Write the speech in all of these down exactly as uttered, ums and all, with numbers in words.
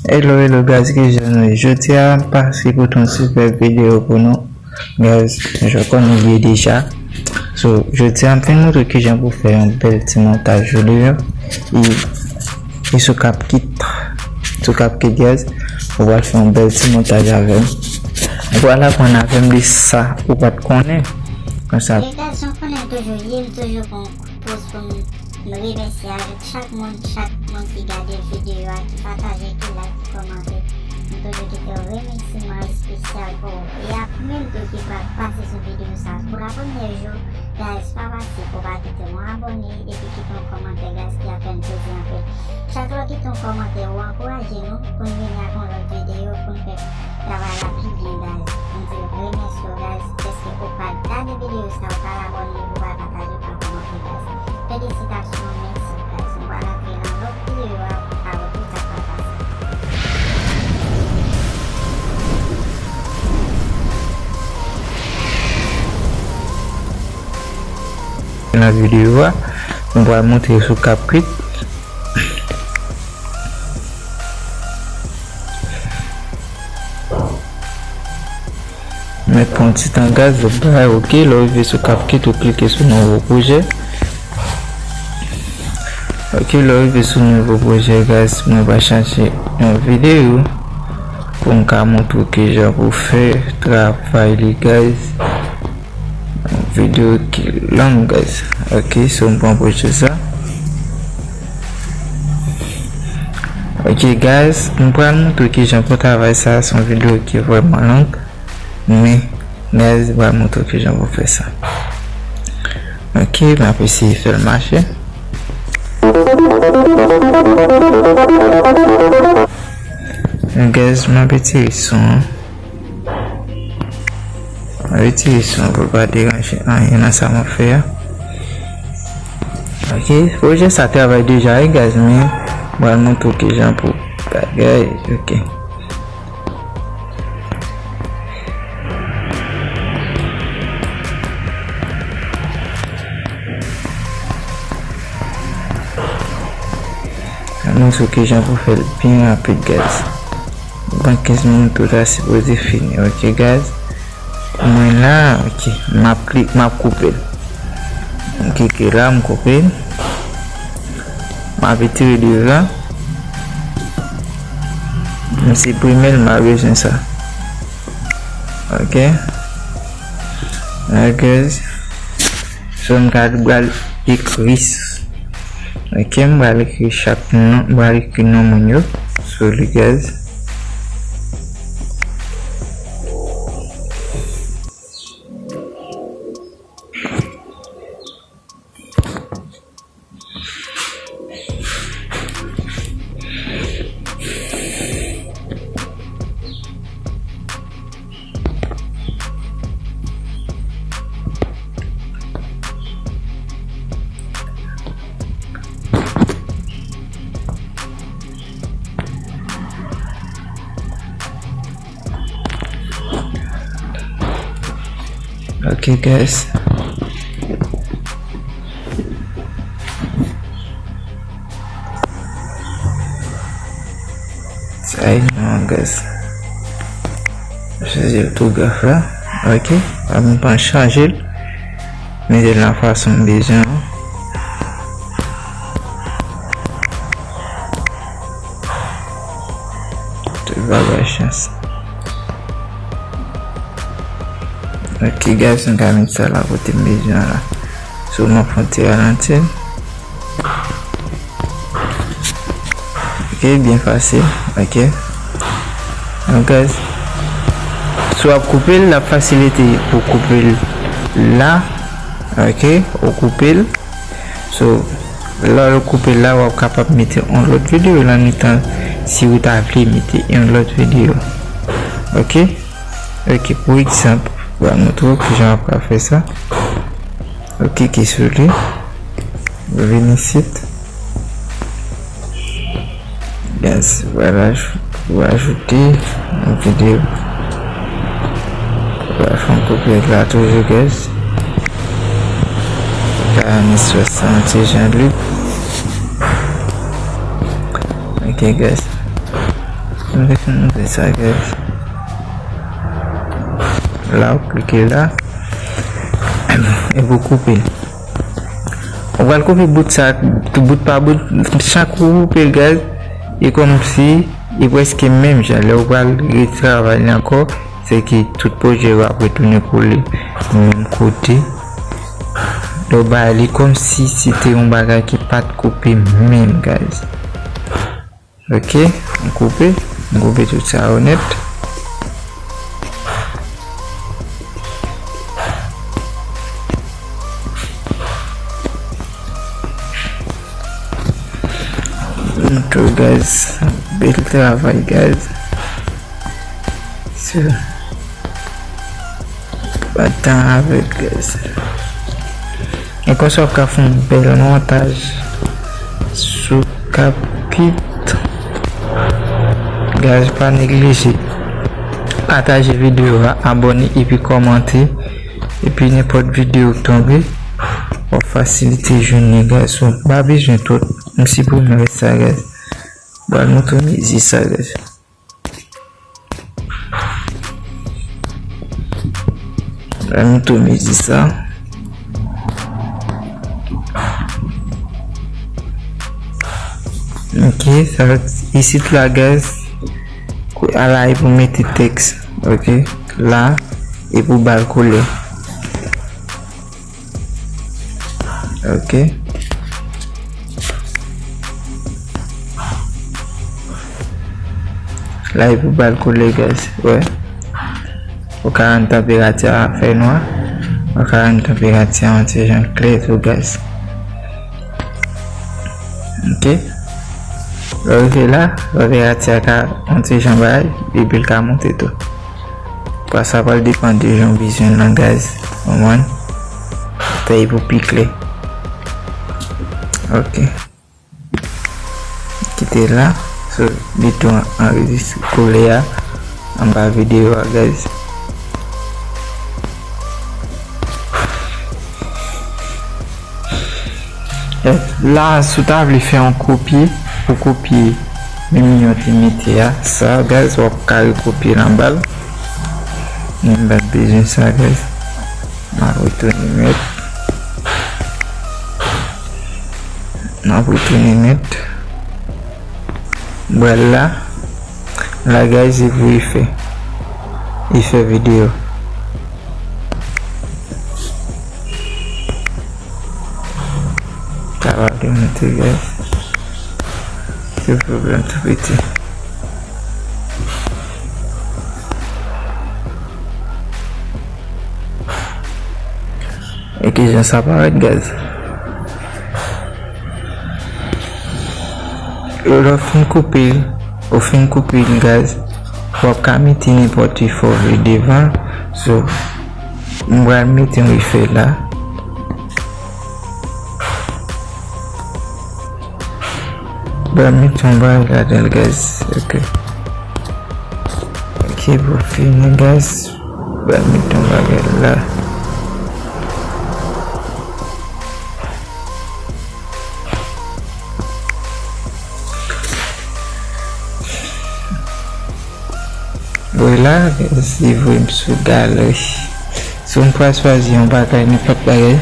Hello, hello guys, kijan nou ye? Jodi a m pase pote yon sipèb videyo pou nou. Guys, jan w konnen byen deja. So, jodi a m fin montre w kijan pou fè yon bèl ti montaj videyo. E, e sou CapCut, sou CapCut guys, ou pral fè yon bèl ti montaj avè m. Ou pral aprann avè m de sa ou pa t konnen. Konsa. Guys, jan w konnen toujou ye, m toujou pran post pou m remèsye avèk chak moun, chak moun ki gade videyo a, ki pataje, ki like, ki kòmante. M toujou kite yon remèsiman espesyal pou ou. E a ou menm tou ki pral pase sou videyo sa a pou la premyè jou, guys, pa pase pou w pa kite yon abòne epi kite yon kòmantè, guys, ki ap fè n plezi anpil. Chak lè w kite yon kòmantè, ou ankouraje nou pou n vini ak yon lòt videyo pou n fè travay la pi byen, guys. M di remèsye w, guys, dèske ou pa gade videyo sa, ou pa abòne, ou pa pataje, ou pa kòmante, guys. Felisitasyon, mèsi, guys. Nou pral antre nan lòt videyo a pou n ka wè tout sa k pral pase. Nan videyo a, nou pral montre sou CapCut. Mèt pran ti tan, guys, lòt bagay, ok, lè w rive sou CapCut, ou klike sou nouvo pwojè. Ok, lè w rive sou nouvo pwojè, guys, mwen va chache yon videyo pou m ka montre w kijan pou fè travay li, guys. Yon videyo ki long, guys. Ok, so m pran pwojè sa. Ok, guys, m pral montre w kijan pou travay sa. Se yon videyo ki vrèman long. Men, guys, m pral montre w kijan pou fè sa. Ok, m ap eseye fè l mache. Men, guys, m ap retire son an. Retire son pou l pa deranje anyen nan sa m ap fè a. Ok, pwojè sa travay deja wi, guys, men m pral montre w kijan pou bagay, ok. Ann montre w kijan pou fè l byen rapid, guys. Ban kenz minit, tout sa sipoze fini, ok, guys. Mwen la, ok, m ap kli-, m ap koupe l. M klike la, m koupe l. M ap retire devan. M siprime l, m pa bezwen sa. Ok. Alright, guys. So, m ka pral ekri s-, ok, m pral ekri chak non, m pral ekri non moun yo sou li, guys. Ok, guys. Sa e non, guys. Chanje òtograf la. Ok. Mwen pral chanje l. Mete l nan fason m bezwen an. Tout bagay chans. Ok, guys, m ka met sa la kote m bezwen la. So, m ap fè yon ti ralanti l. Ok, byen fasil. Ok. Donk, guys, si w ap koupe l, l ap fasilite pou koupe l la. Ok, ou koupe l. So, lè w koupe l la, w ap kapab mete yon lòt videyo nan mitan si ou ta vle mete yon lòt videyo. Ok? Ok, pou egzanp, m va montre w kijan w ap ka fè sa. Ok, ki sou li. Vin isit. Guys, w a aj-, w a ajoute yon videyo. W a fè yon kopye la toujou, guys. Ka ni swasant Jean-Luc. Ok, guys. M te fin montre sa, guys. La, w klike la. Epi w koupe l. Ou pral koupe bout sa, tout bout pa bout. Chak ou koupe l, guys, e kòmsi, e prèske menm jan. Lè ou pral retravay li ankò, se ke tout pwojè yo ap retounen kole menm kote. Yo bay li kòmsi se te yon bagay ki pa t koupe menm, guys. Ok, m koupe, m koupe tout sa yo nèt. M tou, guys, bèl travay, guys. So, pa tan avèk, guys. E konsa w ka fè yon bèl montaj sou CapCut. Guys, pa neglije pataje videyo a, abòne epi kòmante. Epi nenpòt videyo k tonbe, w ap fasilite jwenn li, guys. So, pa bezwen twòp. M siprime rès sa, guys. Pral montre mizik sa, guys. Pral montre mizik sa. Ok, sa isit la, guys. Kou a la, e pou mete tèks. Ok, la, e pou ba l koulè. Ok. La, e pou ba l koulè, guys. Wè. Ou ka rann tanperati a fè nwa. Ou ka rann tanperati a yon ti jan klè tou, guys. Ok. Lè w rive la, tanperati a ka yon ti jan bay, epi l ka monte tou. Pwa sa pral depann de jan w bezwen l lan, guys. Konprann? Fè l pou pi klè. Ok. Kite la. So, li tou anrejistre koulè a anba videyo a, guys. La, si w ta vle fè yon kopye, pou kopye menm jan w te mete a, sa, guys, w ap ka rekopye l anba l. Men m pa t bezwen sa, guys. M ap retounen nèt. M ap retounen nèt. Bwèl la. La, guys, e pou efè. Efè videyo. Sa va demonte, guys. Se pwoblèm tou piti. E kijan sa parèt, guys? Lè w fin koupe l, ou fin koupe l, guys, w ap ka mete nenpòt efò w vle devan. So, m pral mete yon efè la. Ban m mete yon bagay ladan l, guys. Ok. Ok, pou fini, guys. Ban m mete yon bagay la. Vwala, guys, li voye m sou galeri. Si m pral chwazi yon bagay, nenpòt bagay,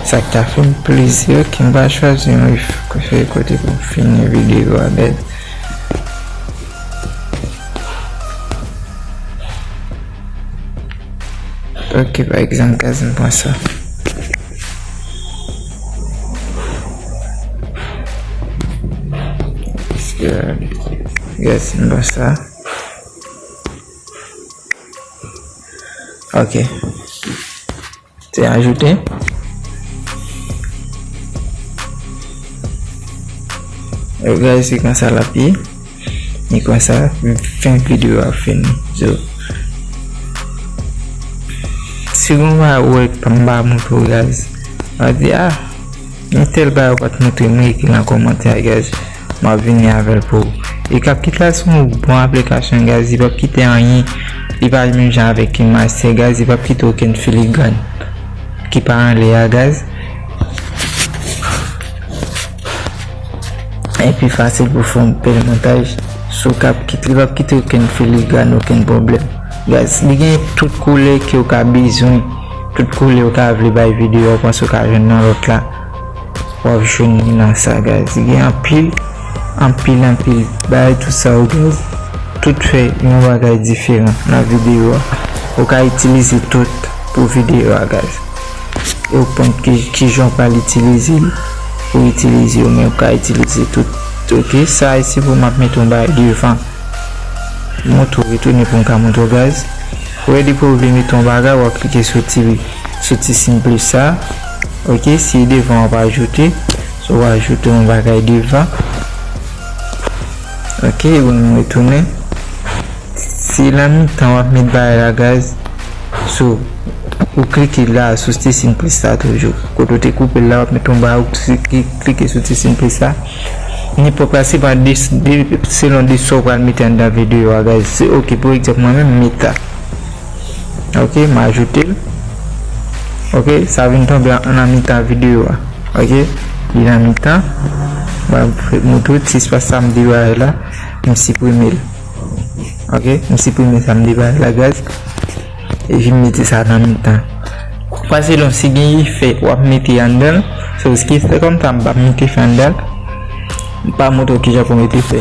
sa k ta fè m plezi, ok, m pral chwazi yon ref, kote pou m fini videyo a, guys. Ok, pa egzanp, guys, m pran sa. Guys, m pran sa. Ok. Se ajoute. Yo, guys, se konsa l ap ye. E konsa, fen videyo a fini. So, si yon bagay ou wè m pa montre w, guys, w a di, ah, gen tèl bagay ou pa t montre mwen, ekri nan kòmantè a, guys. M ap vini avè l pou ou. E CapCut la se yon bon aplikasyon, guys. Li p ap kite anyen. Li pa menm jan avèk KineMaster, guys. Li p ap kite okenn filigràn ki pa anlè a, guys. Epi fasil pou fè yon bèl montaj So, k ap kit-, li p ap kite okenn filigrane, okenn pwoblèm. Guys, li gen tout koulè ke w ka bezwen, tout koulè w ta vle bay videyo a, w panse w ka jwenn nan lòt la. W ap jwenn li nan sa, guys. Li gen anpil, anpil, anpil bagay, tout sa yo, guys. Tout fè yon bagay diferan nan videyo a. Ou ka itilize tout pou videyo a, guys. E w konn ki, kijan w pral itilize l, ou itilize yo, men ou ka itilize tout. Ok, sa a se pou m ap mete yon bagay devan. Montre w, retounen pou m ka montre w, guys. Ou wè, depi w vle mete yon bagay, w ap klike sou ti, sou ti siy plis sa. Ok, si devan w ap ajoute, so w ajoute yon bagay devan. Ok, bon, nou retounen. Se nan mitan w ap met bagay la, guys. So, ou klike la sou ti siy plis sa toujou. Kote w te koupe l la, w ap met yon bagay, ou kli-, klike sou ti siy plis sa. Nenpòt la, se pa de, de, selon de sa w pral mete anndan videyo a, guys. Se ok, pou egzanp, mwen menm, meta. Ok, m ajoute l. Ok, sa vin tonbe an, nan mitan videyo a. Ok, li nan mitan. Mwen montre w ti espas sa m debare la, m siprime l. Ok, m siprime sa m debare la, guys. Epi m mete sa nan mitan. Pa selon si gen efè w ap mete anndan l. So, si se kòm sa, m p ap mete efè anndan l. M pa montre w kijan pou mete efè.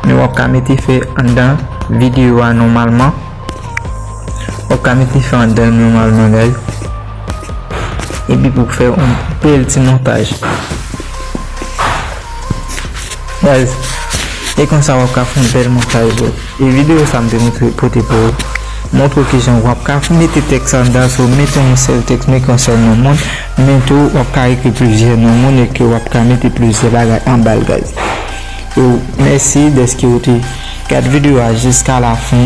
Men w ap ka mete efè anndan videyo a nòmalman. W ap ka mete efè anndan l nòmalman, guys. Epi pou fè yon bèl ti montaj. Guys, e konsa w ap ka fè yon bèl montaj, guys. E videyo sa m te montre, pote pou ou. Montre w kijan w ap ka mete tèks anndan, so mete yon sèl tèks, mete yon sèl non moun, men tou w ap ka ekri plizyè non moun e ke w ap ka mete plizyè bagay anba l, guys. So, mèsi dèske w te gad videyo a jiska la fen.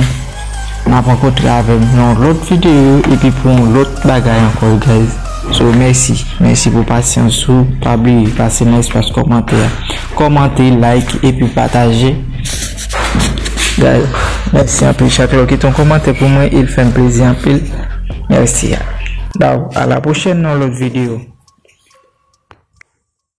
N ap rankontre avè m nan yon lòt videyo epi pou yon lòt bagay ankò, guys. So, mèsi. Mèsi pou pasyans ou. Pa bliye pase nan espas kòmantè a. Kòmante, like, epi pataje. Guys, mèsi anpil. Chak lè w kite yon kòmantè pou mwen, e l fè m plezi anpil. Mèsi. Daw, a la pwochèn nan yon lòt videyo.